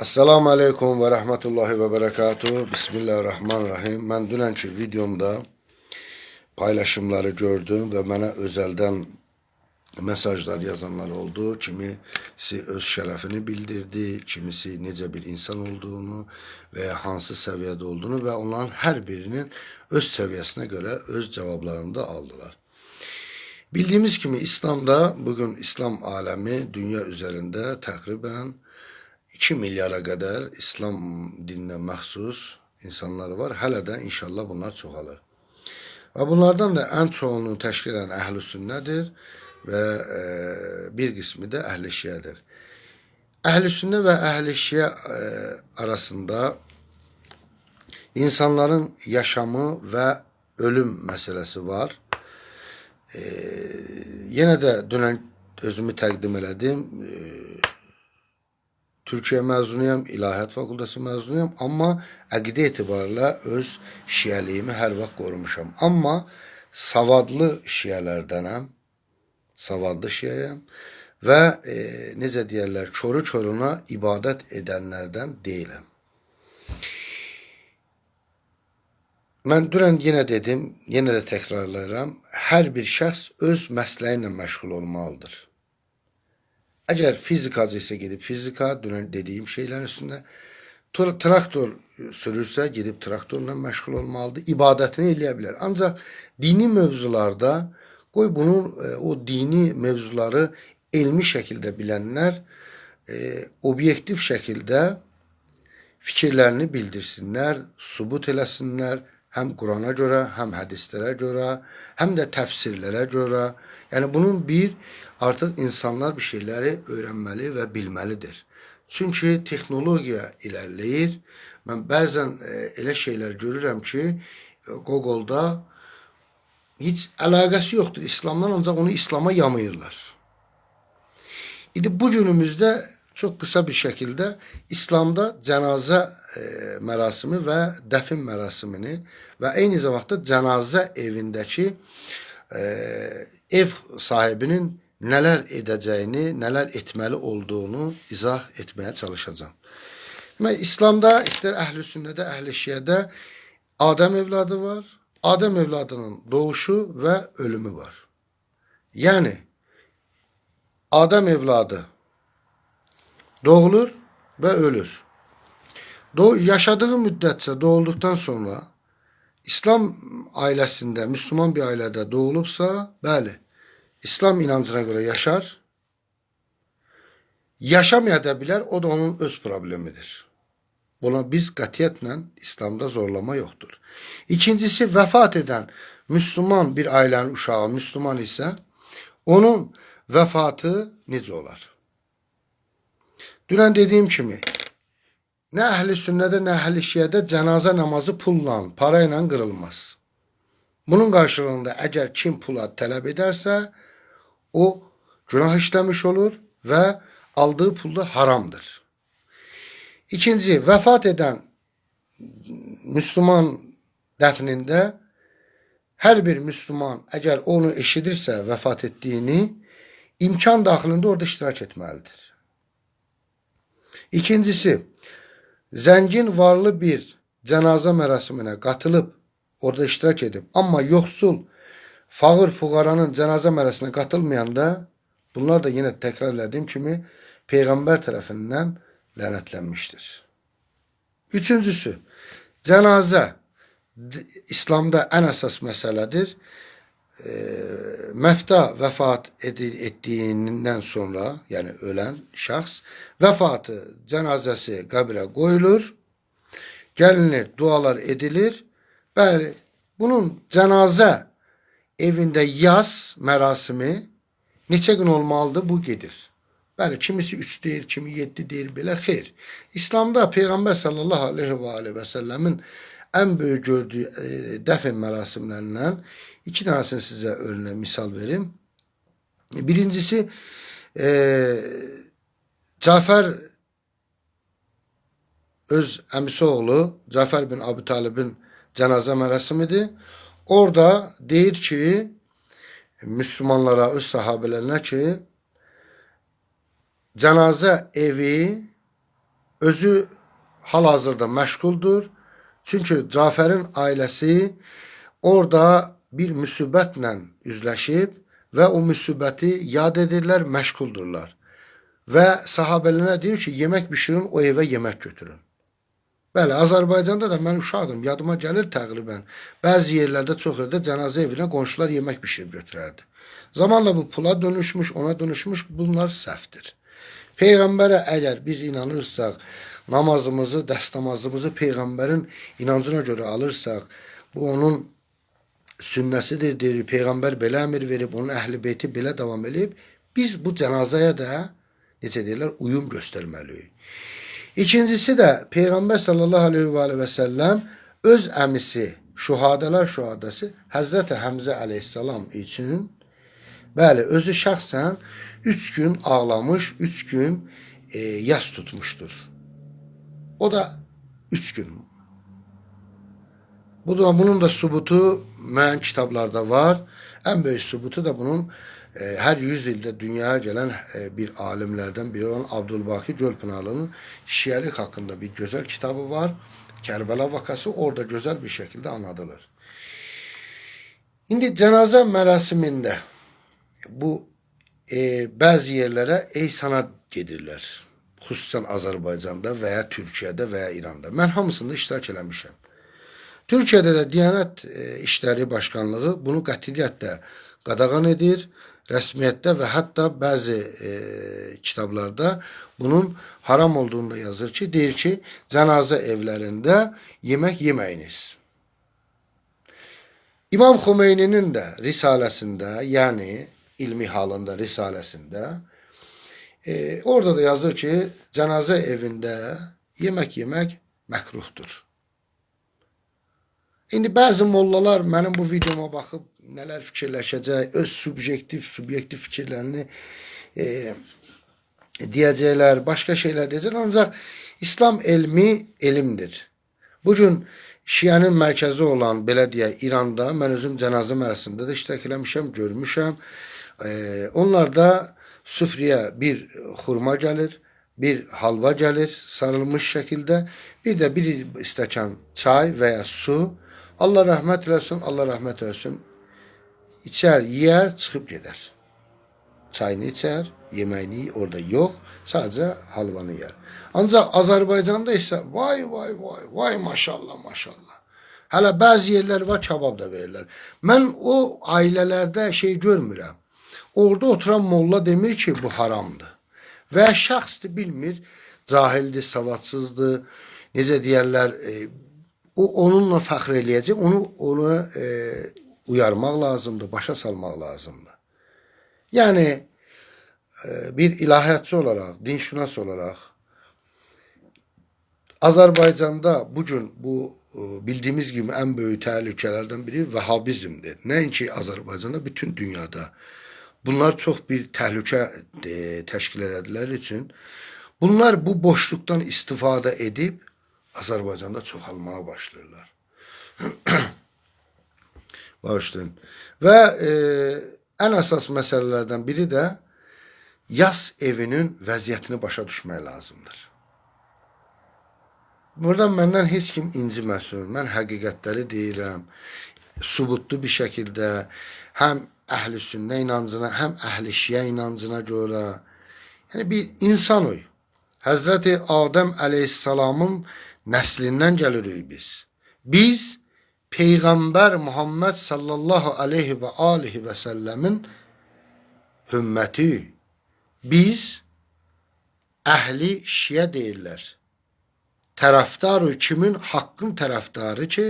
Esselamu Aleyküm ve Rahmetullahi ve Berekatuhu. Bismillahirrahmanirrahim. Mən dünənki videomda paylaşımları gördüm və mənə özeldən mesajlar yazanlar oldu. Kimisi öz şərəfini bildirdi, kimisi necə bir insan olduğunu və ya hansı səviyyədə olduğunu və onların hər birinin öz səviyyəsinə görə öz cavablarını da aldılar. Bildiğimiz kimi İslam'da bugün İslam alemi dünya üzerinde təqribən 2 milyara qədər İslam dininə məxsus insanlar var. Hələ də inşallah bunlar çoxalır. Və bunlardan da ən çoğunu təşkil edən əhl-i sünnədir və bir qismi də əhl-i şiədir. Əhl-i sünnə və əhl-i şiə arasında insanların yaşamı və ölüm məsələsi var. Yenə də dünən özümü təqdim elədim. Türkiyə məzunuyam, İlahiyyat Fakültəsi məzunuyam, amma əqidə etibarilə öz şiəliyimi hər vaxt qorumuşam. Amma savadlı şiələrdənəm, savadlı şiəyəm və necə deyərlər, çoru çoruna ibadət edənlərdən deyiləm. Mən dünən yenə dedim, yenə də təkrarlayıram, hər bir şəxs öz məsləyi ilə məşğul olmalıdır. Əgər fizikacı isə gedib fizika, dünən dediyim şeylərin üstündə, traktor sürürsə gedib traktorla məşğul olmalıdır, ibadətini eləyə bilər. Ancaq dini mövzularda qoy bunun o dini mövzuları elmi şəkildə bilənlər obyektiv şəkildə fikirlərini bildirsinlər, sübut eləsinlər, həm Qurana görə, həm hədislərə görə, həm də təfsirlərə görə. Yəni bunun bir artıq insanlar bir şeyləri öyrənməli və bilməlidir. Çünki texnologiya irəliləyir. Mən bəzən elə şeylər görürəm ki, Google-da heç əlaqəsi yoxdur İslamdan, ancaq onu İslama yamayırlar. İndi bu günümüzdə çox qısa bir şəkildə İslamda cənazə mərasimi və dəfn mərasimini və eyni zamanda cənazə evindəki ev sahibinin nələr edəcəyini, nələr etməli olduğunu izah etməyə çalışacağam. Demək, İslamda istər əhl-i sünnədə, əhl-i şiədə Adəm evladı var. Adəm evladının doğuşu və ölümü var. Yəni Adəm evladı doğulur və ölür. Yaşadığı müddətcə doğulduktan sonra İslam ailəsində, Müslüman bir ailədə doğulubsa, bəli, İslam inancına görə yaşar. Yaşamaya da bilər, o da onun öz problemidir. Buna biz qətiyyətlə İslamda zorlama yoxdur. İkincisi, vəfat edən Müslüman bir ailənin uşağı Müslüman isə onun vəfatı necə olar? Dünən dediyim kimi, nə əhl-i sünnədə, nə əhl-i şiədə cənazə namazı pulla, parayla qırılmaz. Bunun qarşılığında əgər kim pula tələb edərsə, o günah işləmiş olur və aldığı pul da haramdır. İkinci, vəfat edən Müslüman dəfnində hər bir Müslüman əgər onu eşidirsə vəfat etdiyini, imkan daxilində orada iştirak etməlidir. İkincisi, zəngin varlı bir cənazə mərasiminə qatılıb, orada iştirak edib, amma yoxsul, fağır fuqaranın cənazə mərasiminə qatılmayanda, bunlar da yenə təkrar elədiyim kimi Peyğəmbər tərəfindən lənətlənmişdir. Üçüncüsü, cənazə İslamda ən əsas məsələdir. Məfta vəfat etdiyindən sonra, yəni ölən şəxs, vəfatı, cənazəsi qəbrə qoyulur, gəlinir, dualar edilir. Bəli, bunun cənazə evində yas mərasimi neçə gün olmalıdır, bu gedir. Bəli, kimisi 3 deyir, kimi 7 deyir, belə xeyr. İslamda Peyğəmbər sallallahu aleyhi və aleyhi və səlləmin ən böyük gördüyü dəfn mərasimlərindən iki tanesini sizə örnək misal verim. Birincisi, Cəfər öz əmisi oğlu Cəfər bin Əbu Talibin cənazə mərasimidir. Orada deyir ki, Müslümanlara, öz sahabələrinə ki, cənazə evi Özü hal-hazırda məşğuldur. Çünki Cafərin ailəsi orada bir müsibətlə üzləşib və o müsibəti yad edirlər, məşğuldurlar. Və sahabelərə deyir ki, yemək bişirin, o evə yemək götürün. Bəli, Azərbaycanda da mən uşaqdım, yadıma gəlir təqribən. Bəzi yerlərdə, çox yerdə cənazə evinə qonşular yemək bişirib götürərdi. Zamanla bu pula dönüşmüş, ona dönüşmüş, bunlar səhvdir. Peyğəmbərə əgər biz inanırsaq, namazımızı, dəstəmazımızı Peyğəmbərin inancına görə alırsaq, bu onun sünnəsidir, deyir, Peyğəmbər belə əmr verib, onun əhl-i beyti belə davam edib, biz bu cənazəyə də, necə deyirlər, uyum göstərməliyik. İkincisi də Peyğəmbər sallallahu aleyhi və aleyhi və səlləm öz əmisi, şühadələr şühadəsi Həzrəti Həmzə əleyhissalam üçün, bəli, özü şəxsən 3 gün ağlamış, 3 gün yas tutmuşdur. O da 3 gün. Bu da, bunun da sübutu müəyyən kitablarda var. Ən böyük sübutu da bunun hər 100 ildə dünyaya gələn bir alimlərdən biri olan Abdülbaki Gölpınarlının şiəlik haqqında bir gözəl kitabı var. Kərbəla vakası orada gözəl bir şəkildə anlatılır. İndi cənazə mərasimində bu bəzi yerlərə eysana gedirlər. Xüsusən Azərbaycanda və ya Türkiyədə və ya İranda. Mən hamısında iştirak eləmişəm. Türkiyədə də Diyanət İşləri Başkanlığı bunu qətiyyətlə qadağan edir. Rəsmiyyətdə və hətta bəzi kitablarda bunun haram olduğunu da yazır ki, deyir ki, cənazə evlərində yemək yeməyiniz. İmam Xümeyninin də risaləsində, yəni ilmi halında risaləsində orada da yazır ki, cənazə evində yemək yemək məkruhdur. İndi bəzi mollalar mənim bu videoma baxıb nələr fikirləşəcək, öz subyektiv, subyektiv fikirlərini deyəcəklər, başqa şeylər deyəcəklər. Ancaq İslam elmi elmdir. Bugün Şiənin mərkəzi olan, belə deyək, İranda mən özüm cənazə mərasimində də iştirak eləmişəm, görmüşəm. Onlarda süfrəyə bir xurma gəlir, bir halva gəlir sarılmış şəkildə, bir də bir stəkan çay və ya su. Allah rəhmət eləsin, Allah rəhmət eləsin. İçər, yeyər, çıxıb gedər. Çayını içər, yeməyini orada yox, sadəcə halvanı yer. Ancaq Azərbaycanda isə vay vay vay, vay maşallah maşallah. Hələ bəzi yerlər var, kabab da verirlər. Mən o ailələrdə şey görmürəm. Orada oturan molla demir ki, bu haramdır. Və şəxsdir, bilmir, cahildir, savadsızdır, necə deyərlər, o onunla fəxr eləyəcək, onu uyarmaq lazımdır, başa salmaq lazımdır. Yəni bir ilahiyyatçı olaraq, dinşünas olaraq Azərbaycanda bugün bu bildiyimiz kimi ən böyük təhlükələrdən biri Vəhabizmdir. Nəinki Azərbaycanda, bütün dünyada. Bunlar çox bir təhlükə təşkil elədilər üçün bunlar bu boşluqdan istifadə edib Azərbaycanda çoxalmağa başlayırlar. Bağışlayın. Və ən əsas məsələlərdən biri də yas evinin vəziyyətini başa düşmək lazımdır. Buradan məndən heç kim inciməsin. Mən həqiqətləri deyirəm. Sübutlu bir şəkildə həm əhl-i sünnə inancına, həm əhl-i şiə inancına görə. Yəni bir insanıq. Həzrəti Adəm əleyhissalamın nəslindən gəlirik biz. Biz Peyğəmbər Muhammed sallallahu aleyhi və alihi və səlləmin ümməti. Biz əhli şiə deyirlər. Tərəfdarı kimin? Haqqın tərəfdarı ki,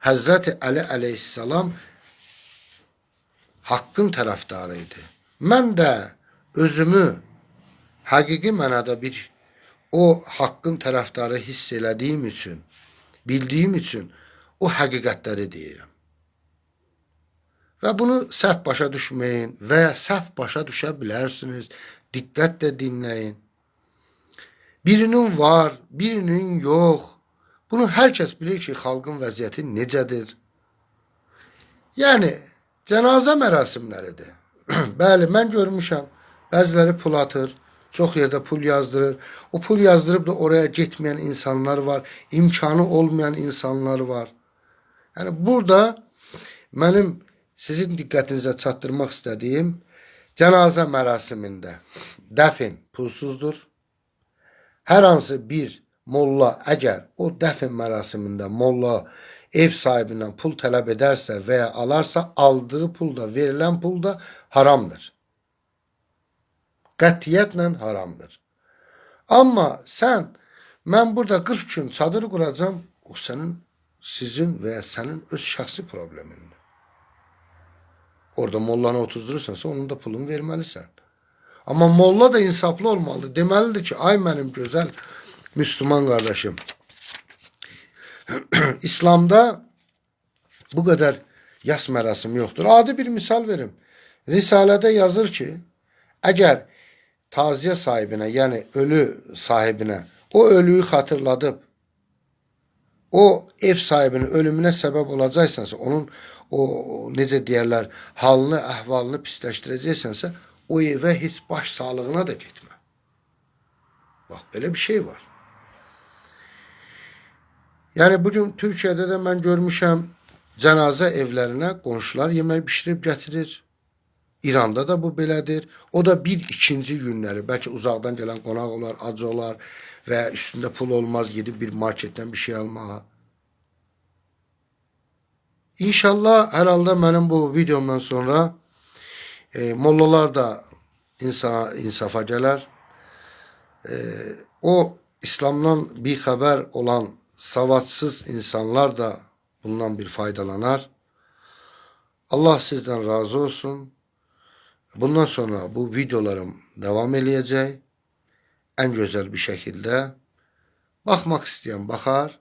Həzrəti Əli əleyhissalam haqqın tərəfdarı idi. Mən də özümü həqiqi mənada bir o haqqın tərəfdarı hiss elədiyim üçün, bildiyim üçün o həqiqətləri deyirəm. Və bunu səhv başa düşməyin və ya səhv başa düşə bilərsiniz. Diqqətlə dinləyin. Birinin var, birinin yox. Bunu hər kəs bilir ki, xalqın vəziyyəti necədir. Yəni, cənazə mərasimləridir. Bəli, mən görmüşəm. Bəziləri pul atır. Çox yerdə pul yazdırır. O pul yazdırıb da oraya getməyən insanlar var, imkanı olmayan insanlar var. Yəni burada mənim sizin diqqətinizə çatdırmaq istədiyim cənazə mərasimində dəfn pulsuzdur. Hər hansı bir molla əgər o dəfn mərasimində molla ev sahibindən pul tələb edərsə və ya alarsa, aldığı pul da, verilən pul da haramdır. Qətiyyətlə haramdır. Amma sən mən burada 40 gün çadır quracam, o sənin, sizin və ya sənin öz şəxsi problemindir. Orada mollanı otuzdurursansa onun da pulunu verməlisən. Amma molla da insaflı olmalıdır. Deməlidir ki, ay mənim gözəl Müslüman qardaşım. İslamda bu qədər yas mərasimi yoxdur. Adi bir misal verim. Risalədə yazır ki, əgər taziyə sahibinə, yəni ölü sahibinə o ölüyü xatırladıb o ev sahibinin ölümünə səbəb olacaqsansa, onun o necə deyərlər, halını, əhvalını pisləşdirəcəksənsə, o evə heç baş sağlığına da getmə. Bax, belə bir şey var. Yəni bugün Türkiyədə də mən görmüşəm cənazə evlərinə qonşular yemək bişirib gətirir. İranda da bu belədir. O da bir ikinci günləri, bəlkə uzaqdan gələn qonaq olar, ac olar və üstündə pul olmaz gedib bir marketdən bir şey almağa. İnşallah hər halda mənim bu videomdan sonra mollalar da insana insafa gələr. O İslamdan bir xəbər olan savadsız insanlar da bundan bir faydalanar. Allah sizdən razı olsun. Bundan sonra bu videolarım devam eləyəcək. Ən gözəl bir şəkildə. Baxmaq istəyən baxar.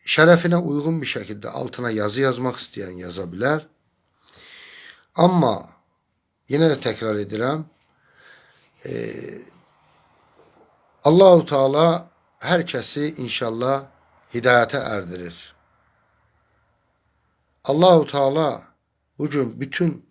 Şərəfinə uyğun bir şəkildə altına yazı yazmaq istəyən yaza bilər. Amma yenə də təkrar edirəm. Allahu Teala hər kəsi inşallah hidayətə erdirir. Allahu Teala bugün bütün